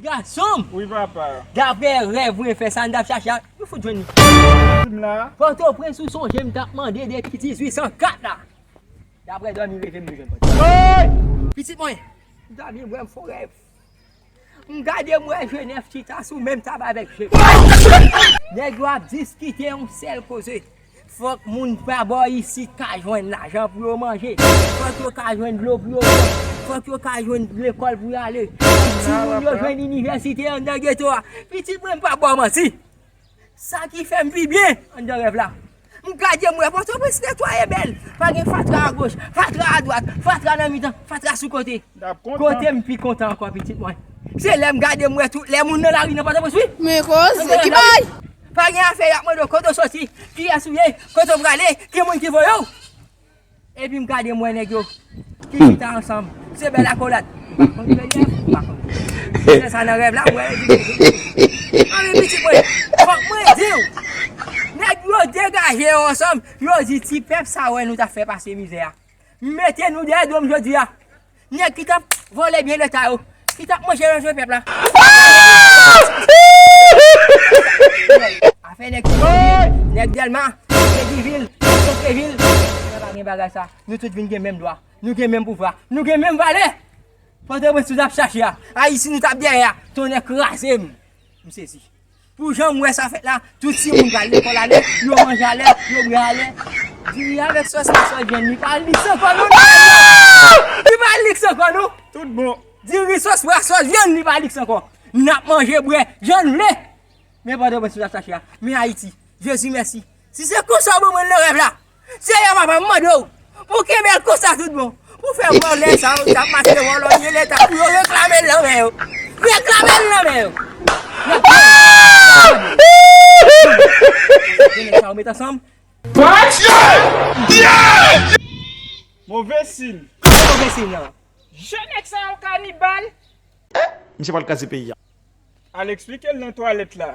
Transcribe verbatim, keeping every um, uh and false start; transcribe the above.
Gason m! Wi, papa. Daprè rèv mwen fè sa, m t ap chache a, nou fout jwenn li. Di m la. Pòtoprens, ou sonje m t ap mande depi dizuit san kat la. Daprè dòmi reve m bezwen pòt. Hey! Pitit mwen, dòmi m wè m fè yon rèv. M gade m wè Jenèf chita sou menm tab avèk Jep. Nèg yo ap diskite yon sèl koze. Fòk moun pa bò isit ka jwenn lajan pou yo manje. Fòk yo ka jwenn dlo pou yo bwè. Fòk yo ka jwenn lekòl pou yo ale. Fòk timoun yo jwenn inivèsite anndan geto a. Pitit mwen, m pa ba w manti. Sa ki fè m pi byen anndan rèv la. M gade m wè Pòtoprens netwaye bèl. Pa gen fatra agoch, fatra adwat, fatra nan mitan, fatra sou kote. Kote m pi kontan ankò, pitit mwen, se lè m gade m wè tout lè moun nan lari nan Pòtoprens, wi. Men koze ki bay. Pa gen afè y ap mande w kote w soti, kiyès ou ye, kote w prale, ki moun ki voye w. Epi m gade m wè nèg yo ki chita ansanm. Se bèl akolad. M pa konn Jenèf, m pa konn. Se sa nan rèv la, m wè yo di. Anben, pitit mwen, fòk mwen di w. Nèg yo degaje yo ansanm. Yo di ti pèp sa wè nou t ap fè pase mizè a. Mete nou dèyè do m jodi a. Nèg ki t ap vòlè byen leta yo, ki t ap manje nan je pèp la. Afè nèg Sendomeng, nèg Dèlma, nèg Divil, nèg Santrevil. Nou pa gen bagay sa. Nou tout vin gen menm dwa. Nou gen menm pouvwa. Nou gen menm valè. Pòtoprens nou t ap chache a. Ayiti nou t ap dèyè a. Tonnè kraze m. M sezi. Pou jan m wè sa fèt la, tout timoun pral lekòl alè, yo manje alè, yo bwè alè. Diri avèk sòs la, sòs vyann li pa liks ankò non. Li pa liks ankò non. Tout bon. Diri sòs bwa, sòs vyann li pa liks ankò. N ap manje bwè jan n vle. Men Pòtoprens nou t ap chache a. Men Ayiti, Jezi mèsi. Si se konsa w ban mwen nan rèv la, Seyè papa, m mande w pou w kenbe l konsa tout bon. Pou w fè vòlè sa yo k ap mache vòlòye leta pou yo reklame l nan men yo. Reklame l nan men yo. Yo nèg sa yo met ansanm. Move siy. Move siy nan. Jan nèg sa yo kanibal. Misye pral kraze peyi a. Al eksplike l nan twalèt la.